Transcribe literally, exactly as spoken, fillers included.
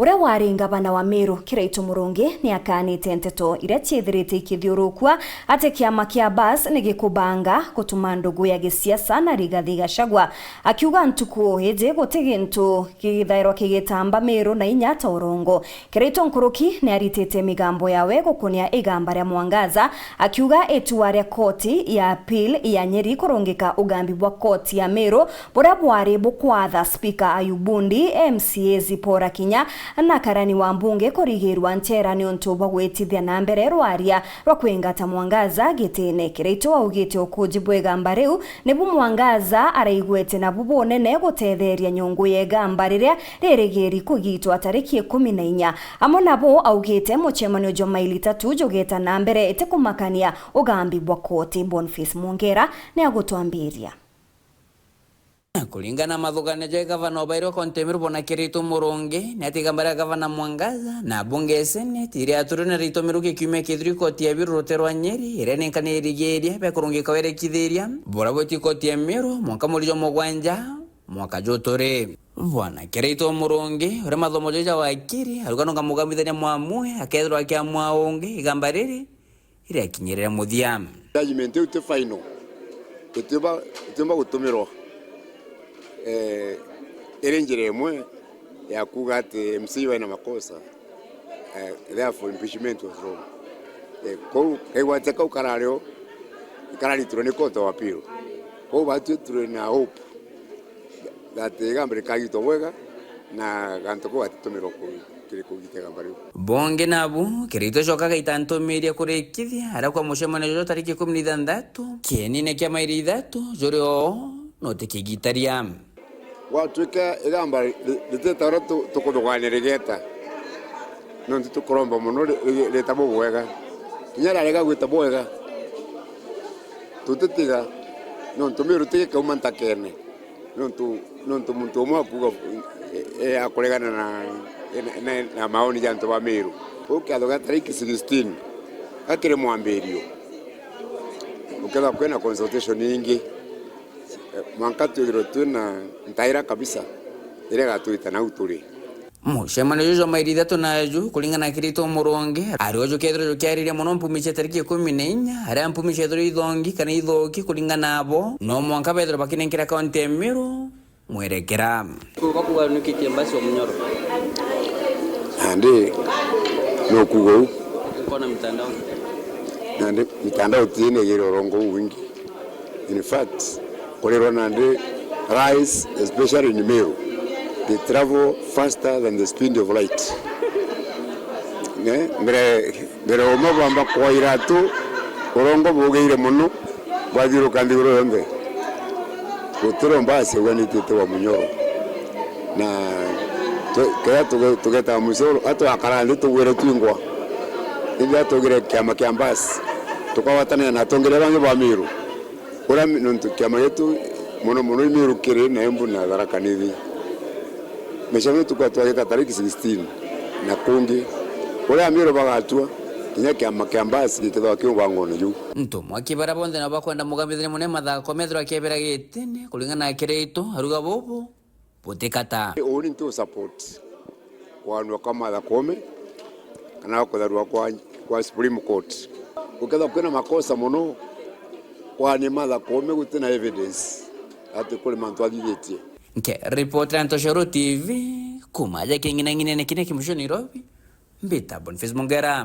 Uria wari ngavana wa Meru, Kiraitu Murungi, ni akaanite nteto iria ciithirite ikithiurukua ati kiama kia Bus ni gikubanga gutuma ndugu ya gisiasa na Rigathi Gachagua, akiuga ntuku iji guti gintu gigithairwa kigitamba Meru na inya ta urongo. Kiraitu nkuruki ni aritite migambo yawe gukunia igamba ria Mwangaza, akiuga itua ria koti ya appeal ya Nyeri kurungika ugambi bwa koti ya Meru buria bwari bukwatha Spika Ayubu Ndi, M C A Zipporah Kinya na karani wa mbunge kurigirwa nchera niuntu bwa gwitithia na mbere rwaria rwa kwingata Mwangaza gitine. Kiraitu augite ukuji bwa igamba riu nibu Mwangaza araigwete nabu bunene gutetheria nyungu ya igamba riria ririgiri kugitwa tariki ikumi na inya. Amwe nabo augite mucemanio jwa maili tatu jugeta na mbere itikumakania ugambi bwa koti. Boniface Mwongera ni agutwambiria. Kuringana na mathuganio ja gavana obairwe Kontemir Bwana Kiraitu Murungi, ni ati igamba ria gavana Mwangaza na bunge ya Senate iria aturirwe na ritomeru kiumia kithiri koti ya Meru rute rwa Nyeri, iria ni nkani irigiria bia kurungika werekithiria buria bwiti koti ya Meru mwanka mweri jwa mugwanja mwaka juturi. Bwana Kiraitu Murungi, uria mathomo jaja wakiri, aruga nonga mugamithania mwamwe akethirwa akiamua ungi igamba riri irakinyirira muthia. Judgment iu ti final. Itiumba, itiumba gutumirwa, eh, iri njira imwe ya kuuga ati M C A wina makosa, eh, therefore impeachment was wrong. Eh, kou kaigwate kau karari o, ikararitirwe ni Court of Appeal. Kou batwi turi na hope that igamba rikagitwa bwega na gantu kau gatitumirwa ku-, kiri kugita igamba riu. Bongi nabu, Kiraitu acoka agaita ntumiria kurikithia aria kwa mucemanio jwa tariki ikumi na ithanthatu, kienine kia mairi ithatu juri oo no tikigitaria. Gwatuika igamba ri-, riteta uria tu-, tukuthugania rigeta, nontu tukuromba mono ri-, ri-, rita bubwega. Kinya riarega gwita bwega, tutitiga, nontu Miru tigikauma ntakene. Nontu, nontu muntu umwe akuuga, e, e, akuregana na, na, na, na maoni ja antu ba Miru. Uu kiatho gia tariki sixteen, gakiri mwambirio. Ukethirwa kwina consultation ingi, e, mwanka twithirwe twina ntaira kabisa iria igatwita nau turi. Mucemanio juju jwa mairi ithatu naju, kuringana na Kiraitu Murungi, ari o jukethirwa jukiariria mono mpumi cia tariki ikumi na inya, aria mpumi ciethirwa ithongi kana ithoki kuringana nabo, no mwanka bethirwe bakinenkera kaunti ya Meru mwerekera. Bakuga nukitie mbasi wa Munyoro. Nandi, no kuuga uu. Ukona mitandaoni. Nandi, mitandao tiinegere urongo uu wingi. In fact, kurirwa nandi lies, especially in Meru, they travel faster than the speed of light. Ne? Mbere, mbere umwe bwamba kwa iratu, urongo bugeire mono, bwathiuruka nthiguru yonthe. Gutiro mbasi uganitite wa Munyoro. Na tu-, kethira tuge-, tugetaga Munyoro, atwakara nthi tugwire twingwa. Indi atugire kiama kia mbasi, tukagwatanira na atongeria bangi ba Miru. Uria mi-, nontu kiama gietu mono mono i Miru kiri na Embu na Tharaka Nithi. Micemanio tukoragwa twagita tariki sixteen na kungi. Uria Amiru bagatua, kinya kiama kia mbasi gikithagwa ki mubangone juu. Ntumwa ki baria bonthe nabo bakwenda mugamithania munene Mathako methirwa akiebera gitine, kuringana na Kiraitu, aruga bubu butikata. Uuni nti u support kwanua kwa Martha Koome kana kutharua kwa, kwa Supreme Court. Gukethirwa kwina makosa mono, kwania Martha Koome gutina evidence ati kuri mantu athithitie. Nke ripoti ya Ntoshoro T V, kuma aja king'inang'inene kine kimucio Nairobi, mbita Boniface Mongera.